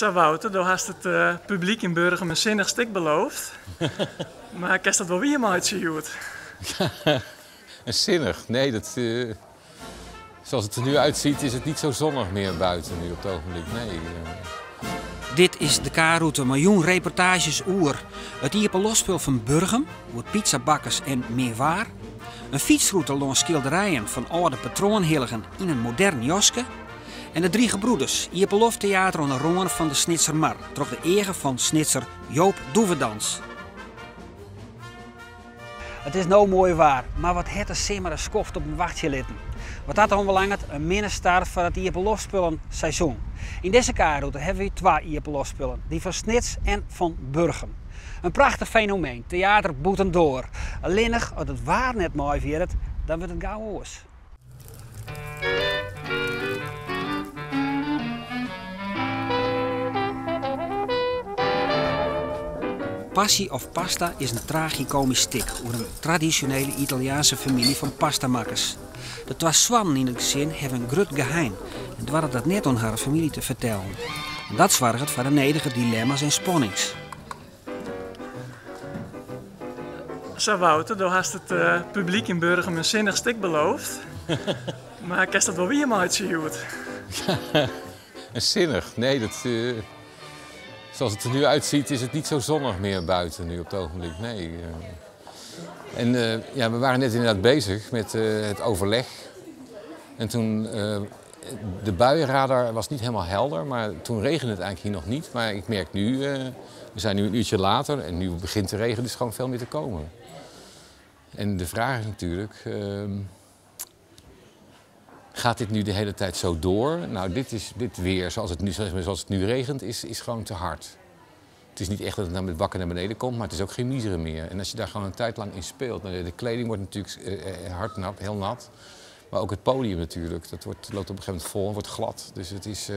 Sa Wouter, do hast it publyk yn Burgum in sinnich stik beloofd. Mar kinst dat wol wiermeitsje hjoed? Een sinnich? Nee, dat, zoals het er nu uitziet is het niet zo zonnig meer buiten nu op het ogenblik. Nee. Dit is de K-rûte mei jûn reportaazjes oer it iepenloftspul fan Burgum, oer pizzabakkers en mear waar, in fytsrûte lâns skilderijen fan âlde patroanhilligen yn in modern jaske en de Drie Gebroeders, iepenloftteater oan de râne fan de Snitsermar troch de eagen fan Snitser Joop Doevendans. It is no moai waar, mar wat hat de simmer in skoft op him wachtsje litten. Wat dat oanbelanget, in minne start foar it iepenloftspullen-seizoen. Yn dizze K-rûte hawwe wy twa iepenloftspullen, dy fan Snits en fan Burgum. In prachtich fenomeen, teater bûtendoar. Allinnich as it waar net meiwierret, dan wurdt it gau oars. Passie of Pasta is in tragikomysk stik oer in tradisjonele Italiaanse famylje fan pastamakkers. De twa soannen yn it gesin hawwe in grut geheim en doare dat net oan harren famylje te fertellen. En dat soarget foar de nedige dilemma's en spannings. Sa Wouter, do hast it publyk yn Burgum in sinnich stik beloofd. Mar kinst dat wol wiermeitsje hjoed? Een sinnich? Nee, dat, zoals het er nu uitziet is het niet zo zonnig meer buiten nu op het ogenblik. Nee. En ja, we waren net inderdaad bezig met het overleg. En toen de buienradar was niet helemaal helder, maar toen regende het eigenlijk hier nog niet. Maar ik merk nu, we zijn nu een uurtje later en nu begint de regen dus gewoon veel meer te komen. En de vraag is natuurlijk, gaat dit nu de hele tijd zo door? Nou, dit, is, dit weer, zoals het nu, zoals het nu regent, is gewoon te hard. Het is niet echt dat het nou met bakken naar beneden komt, maar het is ook geen miezeren meer. En als je daar gewoon een tijd lang in speelt, nou, de kleding wordt natuurlijk hard nat, heel nat. Maar ook het podium natuurlijk, dat loopt op een gegeven moment vol en wordt glad. Dus het is,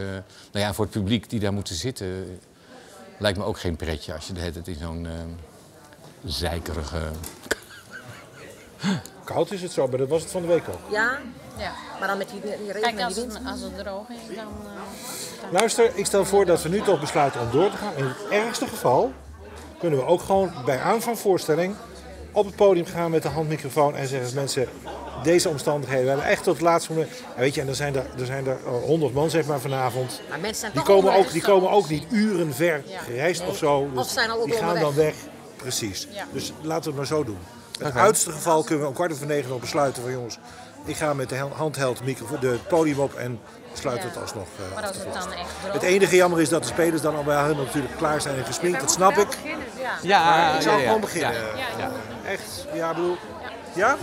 nou ja, voor het publiek die daar moet zitten, lijkt me ook geen pretje als je de hele tijd in zo'n zeikerige... Koud is het zo, maar dat was het van de week ook. Ja, Ja. maar dan met die regen Kijk, en die wind. als het droog is, dan Luister, ik stel voor dat we nu toch besluiten om door te gaan. In het ergste geval kunnen we ook gewoon bij aanvang voorstelling op het podium gaan met de handmicrofoon en zeggen mensen, deze omstandigheden, we hebben echt tot het laatste moment. En dan zijn er 100 man vanavond. Maar mensen zijn Die toch onderweg. komen ook niet uren ver gereisd Nee. of zo. Dus Of zijn al op die gaan onderweg. dan weg. Precies. Dus laten we het maar zo doen. In het uiterste geval kunnen we om 9:15 nog besluiten van jongens, ik ga met de handheld microfoon de podium op en sluit het alsnog Maar af als te het dan vlasten. echt droog Het enige jammer is dat de spelers dan al bij helemaal natuurlijk klaar zijn en gesminkt, dat snap ik. Beginnen, ja. Maar ik zou gewoon beginnen. Echt, ja, ik bedoel, ja?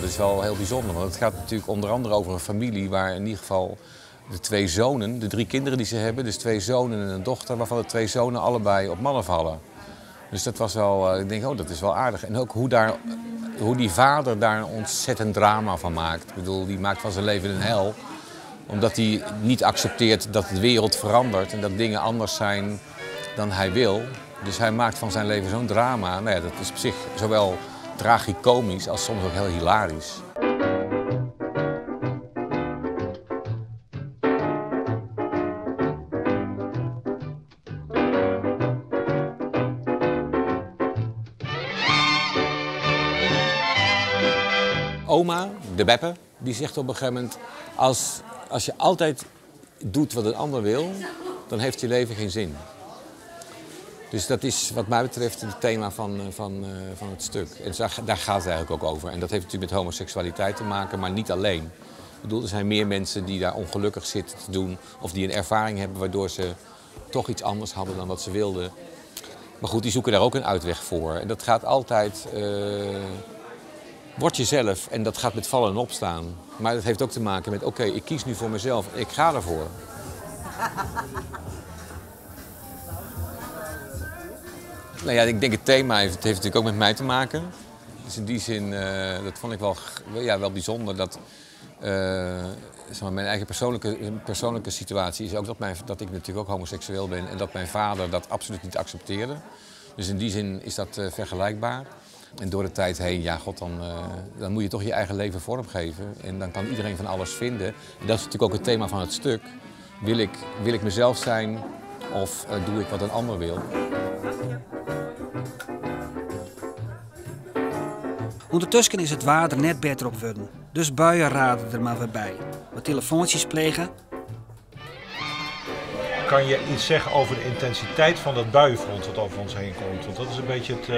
Dat is wel heel bijzonder, want het gaat natuurlijk onder andere over een familie waar in ieder geval de twee zonen, de drie kinderen die ze hebben, dus twee zonen en een dochter, waarvan de twee zonen allebei op mannen vallen. Dus dat was wel, ik denk, oh, dat is wel aardig. En ook hoe die vader daar een ontzettend drama van maakt. Ik bedoel, die maakt van zijn leven een hel, omdat hij niet accepteert dat de wereld verandert en dat dingen anders zijn dan hij wil. Dus hij maakt van zijn leven zo'n drama. Dat is op zich zowel tragicomisch als soms ook heel hilarisch. Oma, de Beppe, die zegt op een gegeven moment... Als je altijd doet wat een ander wil, dan heeft je leven geen zin. Dus dat is wat mij betreft het thema van het stuk. En daar gaat het eigenlijk ook over. En dat heeft natuurlijk met homoseksualiteit te maken, maar niet alleen. Er zijn meer mensen die daar ongelukkig zitten te doen... of die een ervaring hebben waardoor ze toch iets anders hadden dan wat ze wilden. Maar goed, die zoeken daar ook een uitweg voor. En dat gaat altijd... Word jezelf en dat gaat met vallen en opstaan. Maar dat heeft ook te maken met, oké, ik kies nu voor mezelf, ik ga ervoor. Ik denk het thema heeft natuurlijk ook met mij te maken. Dus in die zin, dat vond ik wel bijzonder dat Zeg maar, mijn eigen persoonlijke situatie is ook dat ik natuurlijk ook homoseksueel ben en dat mijn vader dat absoluut niet accepteerde. Dus in die zin is dat vergelijkbaar. En door de tijd heen, ja, god, dan moet je toch je eigen leven vormgeven. En dan kan iedereen van alles vinden. En dat is natuurlijk ook het thema van het stuk. Wil ik mezelf zijn of doe ik wat een ander wil? Ondertussen is it waar der net better op wurden. Dus buien raden der mar wer by. Wat telefoantsjes plege. Kan je iets zeggen over de intensiteit van dat buienfront dat over ons heen komt? Want dat is een beetje het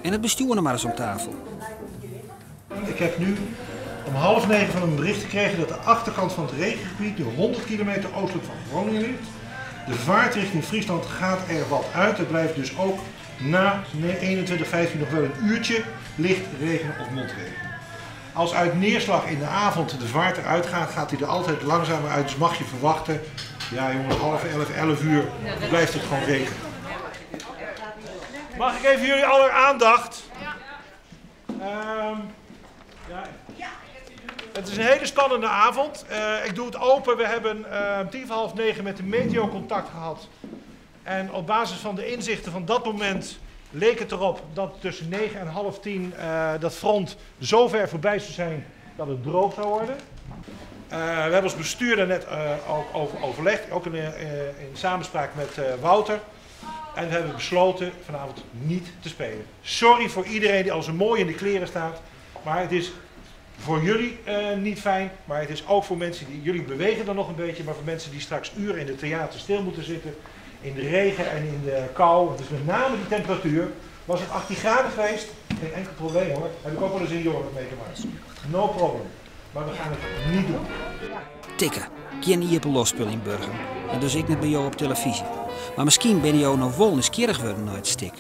En it bestjoer noch mar ris om tafel. Ik heb nu om half negen van een bericht gekregen dat de achterkant van het regengebied nu 100 kilometer oostelijk van Groningen ligt. De vaart richting Friesland gaat er wat uit. Het blijft dus ook na 21.15 nog wel een uurtje licht regen of motregen. Als uit neerslag in de avond de vaart eruit gaat, gaat hij er altijd langzamer uit. Dus mag je verwachten, ja jongens, half elf, 11 uur blijft het gewoon regen. Mag ik even jullie aller aandacht? Ja. Het is een hele spannende avond. Ik doe het open. We hebben tien voor half negen met de meteo contact gehad. En op basis van de inzichten van dat moment leek het erop dat tussen 9 en half tien dat front zo ver voorbij zou zijn dat het droog zou worden. We hebben als bestuur daar net ook over overlegd, ook in samenspraak met Wouter. En we hebben besloten vanavond niet te spelen. Sorry voor iedereen die al zo mooi in de kleren staat, maar het is voor jullie niet fijn, maar het is ook voor mensen die, jullie bewegen dan nog een beetje, maar voor mensen die straks uren in het theater stil moeten zitten, in de regen en in de kou, dus met name die temperatuur. Was het 18 graden geweest? Geen enkel probleem hoor. Heb ik ook wel eens in Jorwert meegemaakt. No problem. Maar we gaan het niet doen. Tikke, geen iepenloftspul yn Burgum. En dus ek net by jo op televyzje. Mar miskien binne jo noch wol nijsgjirrich wurden nei it stik.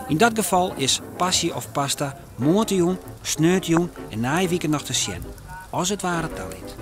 Yn dat gefal is Passie of Pasta moarntejûn, sneontejûn en nije wike noch te sjen. As it waar it talit.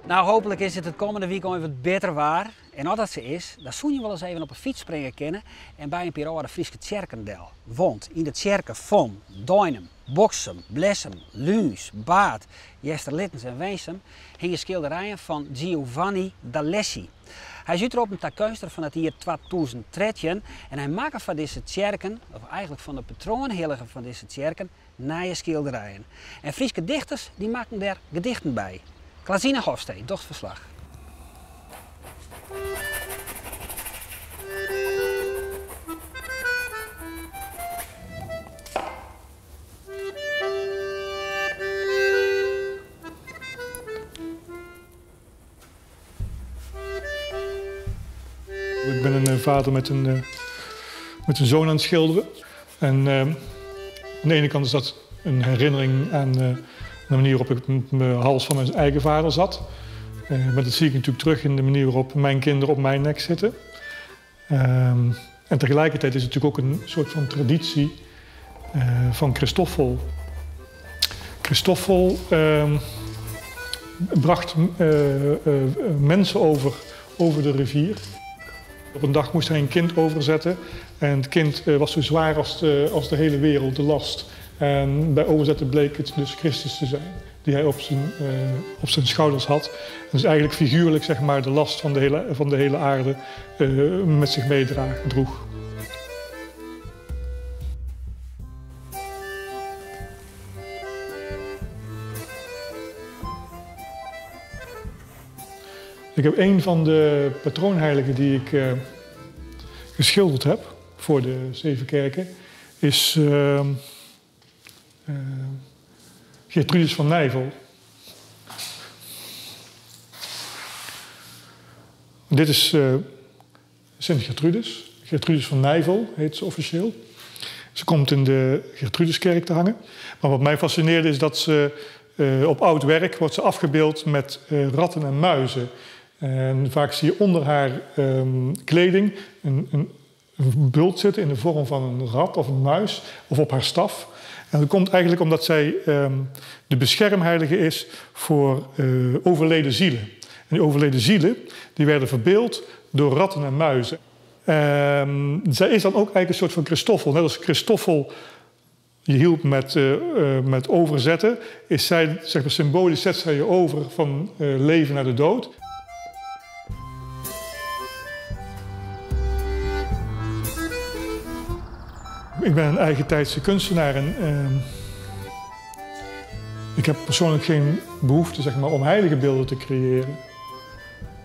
Hopelijk is it it kommende wykein wat better waar. En as dat sa is, dan soene je wolris even op 'e fyts springe kinne en by in pear âlde Fryske tsjerken del. Want yn de tsjerke fan Deinum, Boksum, Blessum, Lúns, Baard, Easterlittens en Winsum hingje skilderijen fan Giovanni D'Alessi. Hy is útroppen ta keunstner fan it jier 2013 en hy makke foar dizze tsjerken, of eigentlik fan de patroanhillige fan dizze tsjerken, nije skilderijen. En Fryske dichters dy makken dêr gedichten by. Klazina Hofstee docht ferslach. Ik ben een vader met een zoon aan het schilderen. En aan de ene kant is dat een herinnering aan de manier waarop ik met mijn hals van mijn eigen vader zat. Maar dat zie ik natuurlijk terug in de manier waarop mijn kinderen op mijn nek zitten. En tegelijkertijd is het natuurlijk ook een soort van traditie van Christoffel. Christoffel bracht mensen over de rivier. Op een dag moest hij een kind overzetten en het kind was zo zwaar als de hele wereld, de last. En bij overzetten bleek het dus Christus te zijn, die hij op zijn schouders had. En dus eigenlijk figuurlijk, de last van de hele aarde met zich meedroeg. Ik heb een van de patroonheiligen die ik geschilderd heb voor de Zeven Kerken, is Gertrudis van Nijvel. Dit is Sint Gertrudis. Gertrudis van Nijvel heet ze officieel. Ze komt in de Gertrudiskerk te hangen. Maar wat mij fascineerde is dat ze op oud werk wordt ze afgebeeld met ratten en muizen. En vaak zie je onder haar kleding een bult zitten in de vorm van een rat of een muis of op haar staf. En dat komt eigenlijk omdat zij de beschermheilige is voor overleden zielen. En die overleden zielen die werden verbeeld door ratten en muizen. Ehm, zij is dan ook eigenlijk een soort van Christoffel. Net als Christoffel je hielp met, eh, eh, met overzetten, is zij, zeg maar, symbolisch zet zij je over van eh, leven naar de dood. Ik ben een eigentijdse kunstenaar en ehm, ik heb persoonlijk geen behoefte zeg maar, om heilige beelden te creëren.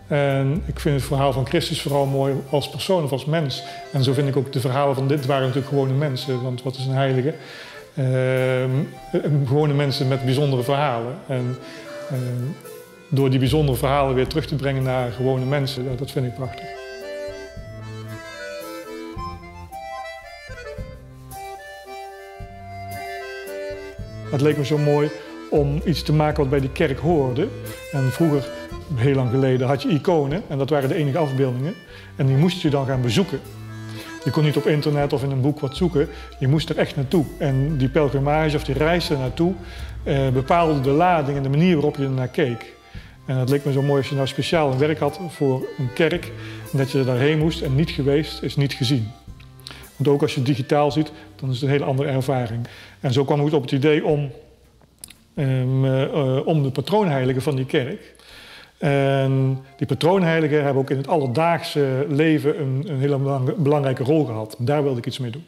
En ik vind het verhaal van Christus vooral mooi als persoon of als mens. En zo vind ik ook de verhalen van dit waren natuurlijk gewone mensen. Want wat is een heilige? Ehm, gewone mensen met bijzondere verhalen. En ehm, door die bijzondere verhalen weer terug te brengen naar gewone mensen, dat vind ik prachtig. Het leek me zo mooi om iets te maken wat bij die kerk hoorde. En vroeger, heel lang geleden, had je iconen en dat waren de enige afbeeldingen. En die moest je dan gaan bezoeken. Je kon niet op internet of in een boek wat zoeken, je moest er echt naartoe. En die pelgrimage of die reis er naartoe eh, bepaalde de lading en de manier waarop je ernaar keek. En het leek me zo mooi als je nou speciaal een werk had voor een kerk en dat je er daarheen moest en niet geweest is niet gezien. Want ook als je het digitaal ziet, dan is het een hele andere ervaring. En zo kwam ik op het idee om, um, uh, om de patroonheiligen van die kerk. En die patroonheiligen hebben ook in het alledaagse leven een, een hele belangrijke rol gehad. Daar wilde ik iets mee doen.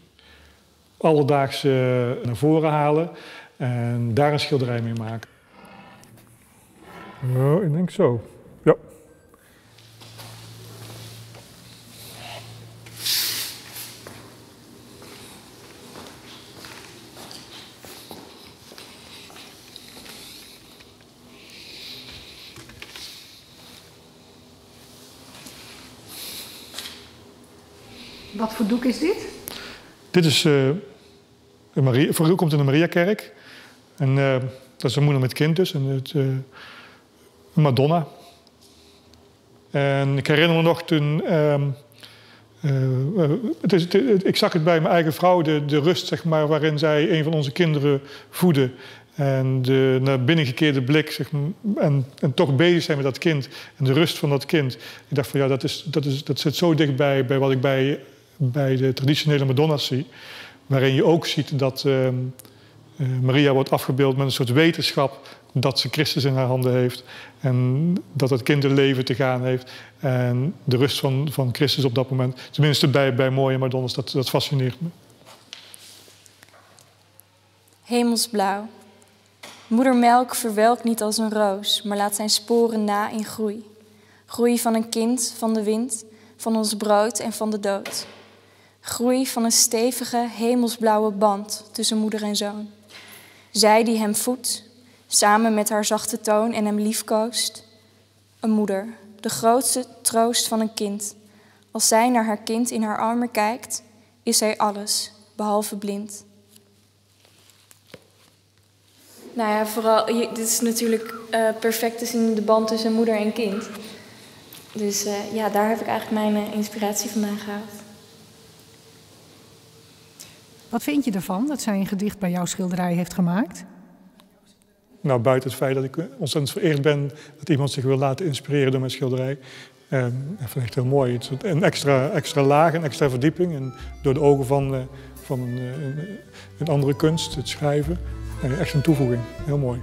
Alledaagse naar voren halen en daar een schilderij mee maken. Oh, ik denk zo. Ja. Wat voor doek is dit? Dit is uh, een Maria, voor komt in de Mariakerk. En uh, dat is een moeder met kind dus. En het, uh, een Madonna. En ik herinner me nog toen. Uh, het is, het, ik zag het bij mijn eigen vrouw, de, de rust zeg maar, waarin zij een van onze kinderen voedde. En de naar binnen gekeerde blik zeg maar, en, en toch bezig zijn met dat kind. En de rust van dat kind. Ik dacht van ja, dat, is, dat, is, dat zit zo dichtbij bij wat ik bij, bij de traditionele Madonna's zie. Waarin je ook ziet dat uh, Maria wordt afgebeeld met een soort wetenschap dat ze Christus in haar handen heeft. En dat het kind een leven te gaan heeft. En de rust van, van Christus op dat moment. Tenminste bij, bij mooie Madonna's, dat, dat fascineert me. Hemelsblauw. Moedermelk verwelkt niet als een roos, maar laat zijn sporen na in groei. Groei van een kind, van de wind, van ons brood en van de dood. Groei van een stevige hemelsblauwe band tussen moeder en zoon. Zij die hem voedt, samen met haar zachte toon en hem liefkoost. Een moeder, de grootste troost van een kind. Als zij naar haar kind in haar armen kijkt, is zij alles, behalve blind. Nou ja, vooral, dit is natuurlijk uh, perfect te zien de band tussen moeder en kind. Dus uh, ja, daar heb ik eigenlijk mijn uh, inspiratie vandaan gehaald. Wat vind je ervan dat zij een gedicht bij jouw schilderij heeft gemaakt? Nou, buiten het feit dat ik ontzettend vereerd ben dat iemand zich wil laten inspireren door mijn schilderij. Dat vind ik echt heel mooi. Het is een extra, extra laag, een extra verdieping. En door de ogen van, van een, een, een andere kunst, het schrijven. Echt een toevoeging. Heel mooi.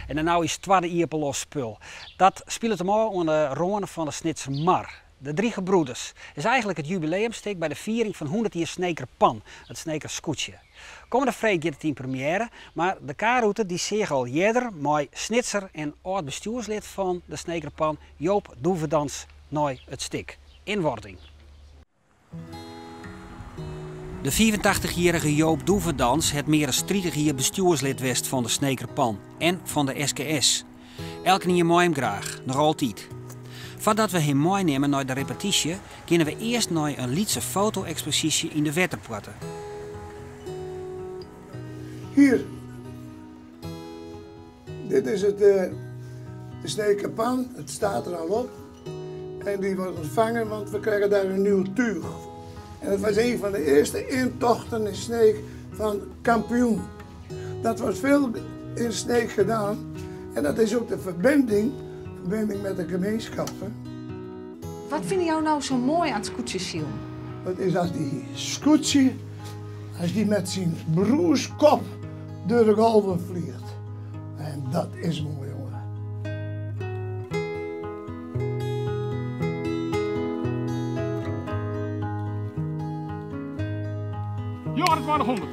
En dan nou is het tweede ierpelosspul. Dat speelt hem al aan de râne fan de Snitser Mar. De Drie Gebroeders is eigenlijk it jubileumstik by de fiering fan 100 jier Sneker Pan, it Sneker Skûtsje. Kommende freed giet it yn premiêre, mar de K-rûte dy seach al earder mei Snitser en âld-bestjoerslid fan de Sneker Pan Joop Doevendans nei it stik In Wording. De 85-jierrige Joop Doevendans hat mear as 30 jier bestjoerslid west fan de Sneker Pan en fan de SKS. Elkenien mei him graach, noch altyd. Foardat we him meinimme nei de repetysje, geane we earst nei in lytse foto-eksposysje yn de Wetterpoarte. Hier. Dit is het, uh, de Sneker Pan. Het staat er al op. En die wordt ontvangen, want we krijgen daar een nieuw tuig. En dat was een van de eerste intochten in Sneek van kampioen. Dat wordt veel in Sneek gedaan. En dat is ook de verbinding, verbinding met de gemeenschap. Hè. Wat vind jou nou zo mooi aan het skûtsjesilen? Het is als die skûtsje, als die met zijn broerskop door de golven vliegt. En dat is mooi, jongen. 2900.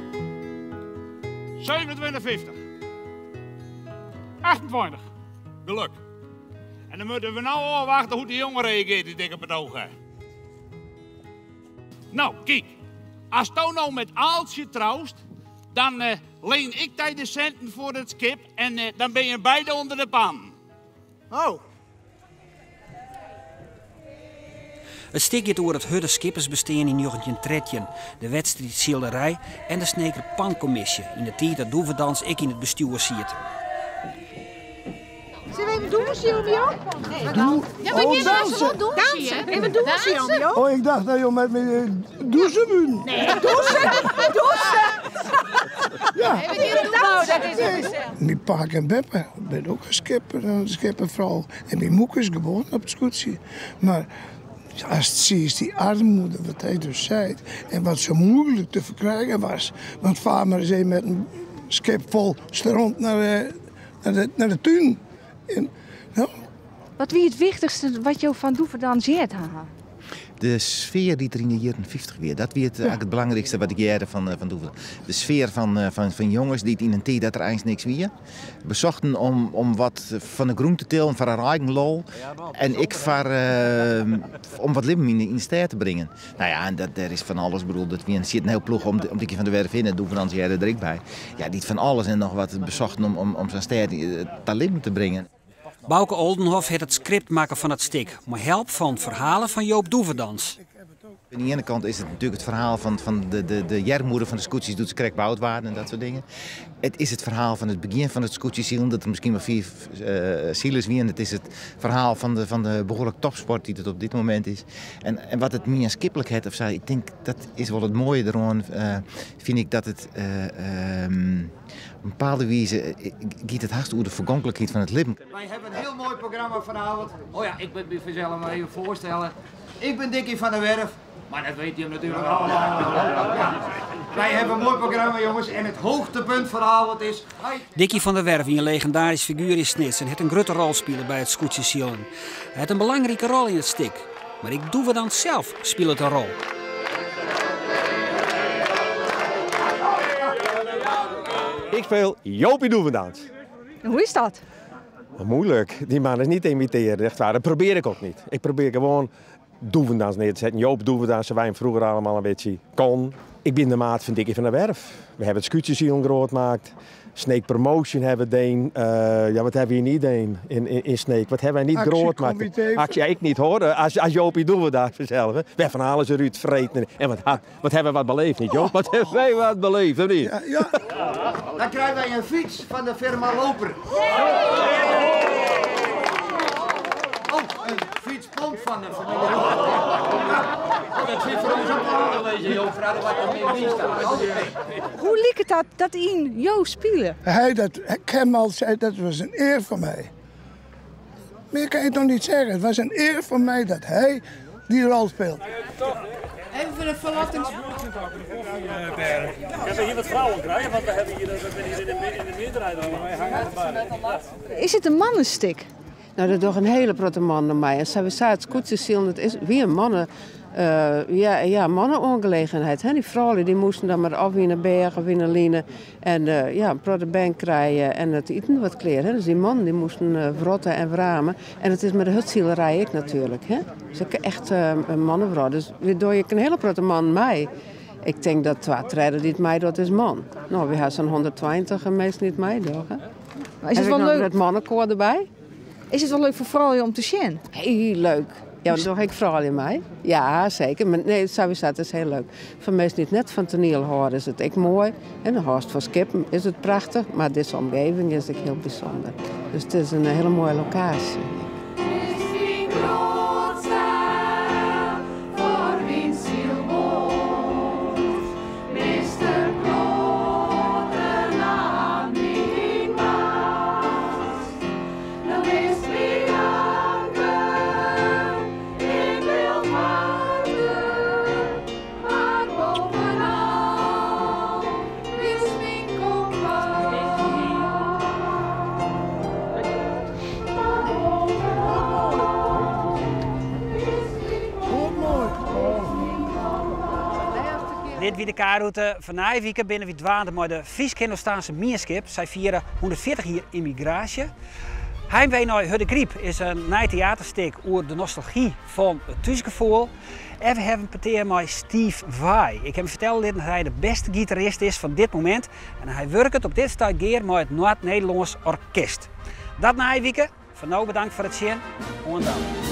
27,50. 28. Geluk. En dan moeten we nou afwachten hoe die jongen reageert die dikke betoog. Nou, kijk. Als Toon nou met Aaltje trouwst, dan leen ik tijd de centen voor het schip en dan ben je beide onder de pan. Oh. Het stik gaat over het hurde skippersbestaan in 1913, de wedstrijd Sielderij en de Sneker Pancommissie in de tijd dat Doevendans ik in het bestuur zit. Zullen we even doen, Silvio? Nee. Doe. Ja, maar Oh, je dansen. dansen. Dansen. Even doen, Silvio. Oh, ik dacht dat je met me douchen moet. Nee, douchen. Douchen. Ja. Nou, dat is het. Mijn paak en beppe, ik ben ook een schipper, een schippervrouw. En mijn moek is geboren op het skûtsje. Maar als het zie is die armoede, wat hij dus zei, en wat zo moeilijk te verkrijgen was. Want vaar maar eens even met een schip vol stront naar de tuin. En, nou. Wat wie het wichtigste wat jou van Doevendans jeert, haha? De sfeer die er in de jaren 50 weer, dat weer het, eigenlijk het belangrijkste wat ik jaren van Doevendans. De sfeer van jongens die het in een tijd dat er eigenlijk niks weer bezochten om wat van de groente te tillen, van een eigen lol. En ik om wat leven in de stad te brengen. Nou ja, en dat, daar is van alles. Ik bedoel, dat we zit een heel ploeg om die keer van de werf in en Doevendans jaren er ik bij. Ja, die van alles en nog wat bezochten om zo'n stad te leven te brengen. Bouke Oldenhof het het script maken van het stik, maar help van verhalen van Joop Doevendans. Aan de ene kant is het natuurlijk het verhaal van de jermoeder van de skûtsjes doet ze krek boutwaarden en dat soort dingen. Het is het verhaal van het begin van het skûtsjesielen, dat er misschien wel 4 zielers wie. En het is het verhaal van de behoorlijk topsport die het op dit moment is. En wat het meer skippelijkheid of zo, ik denk dat is wel het mooie eraan, vind ik dat het op een bepaalde wijze gaat het hardst over de vergankelijkheid van het leven. Wij hebben een heel mooi programma vanavond. Oh ja, ik moet me vanzelf maar even voorstellen. Ik ben Dikkie van der Werf. Maar dat weet je natuurlijk allemaal. Ja. Wij hebben een mooi programma, jongens. En het hoogtepunt vanavond is... Dikkie van der Werf, die een legendarisch figuur is Snits en het een grote rol spelen bij het skûtsjesilen. Hij heeft een belangrijke rol in het stik. Maar ik doe het dan zelf, speelt het een rol. Ik speel Jopie Doevendans. Hoe is dat? Moeilijk. Die man is niet te imiteren, echt waar. Dat probeer ik ook niet. Ik probeer gewoon Doevendans neer te zetten. Joop Doevendans, wij hem vroeger allemaal een beetje kon. Ik ben de maat van Dikkie van der Werf. We hebben het skûtsjesielen groot gemaakt. Sneek Promotion hebben we deen. Ja, wat hebben we hier niet deen in Sneek? Wat hebben wij niet groot gemaakt? Actiecomité. Actie, ja, ik niet hoor. Als Jopie Doevendans zelf. Hè. Wij van alles eruit vreten. En wat hebben we wat beleefd niet, Joop? Wat hebben wij wat beleefd, of niet? Ja, ja. Dan krijgen wij een fiets van de firma Loper. Oh, een fietspomp van de familie Loper. Oh, dat zit voor ons ook wel te lezen, Joop. Vraag wat er meer in staat. Hoe liep het dat in Jo spelen? Hij, dat, ik hem al zei, dat was een eer voor mij. Meer kan je toch niet zeggen. Het was een eer voor mij dat hij die rol speelt. Even een verlattings... Ik heb hier wat vrouwen krijgen, want we hebben hier, we zijn hier in de meerderheid. Is het een mannenstik? Nou, dat doet een hele grote man naar mij. En ze hebben het skûtsjesilen, dat is weer een mannen, ja, ja, mannenaangelegenheid. Hè? Die vrouwen die moesten dan maar af in de berg of in de line. En ja, een grote bank krijgen en het eten wat kleren. Hè? Dus die mannen die moesten wrotten en wramen. En het is met de hutzielerij ik natuurlijk. Hè? Dus ik echt een mannenvrouw. Dus weer door je een hele grote man mij. Ik denk dat 2 treden niet mij dat is man. Nou, we hebben zo'n 120 en meestal niet mij toch? Hè? Maar is het Heb wel ik nog leuk? Het mannenkoor erbij? Is het wel leuk voor vrouwen om te zien? Heel leuk. Ja, want toch ik vooral in mij. Ja, zeker. Maar nee, sowieso, het is heel leuk. Voor mensen die het net van toneel horen is het echt mooi. En de horst van Skippen is het prachtig. Maar deze omgeving is ook heel bijzonder. Dus het is een hele mooie locatie. Is die groot zijn. Dit wie de K-rûte. Fan nije wike binne wy dwaande mei de Frysk-Hindostaanse mienskip. Sy fiere 140 jier ymmigraasje. Heimwee nei Hurdegaryp is in nij teaterstik oer de nostalgy fan it thúsgefoel. En we hawwe in petear mei Steve Vai. Ik haw him fertelle litten dat hy de bêste gitarist is fan dit momint en hy wurket op dit stuit gear mei it Noard-Nederlânsk Orkest. Dat nije wike. Foar no bedankt foar it sjen. Oant dan.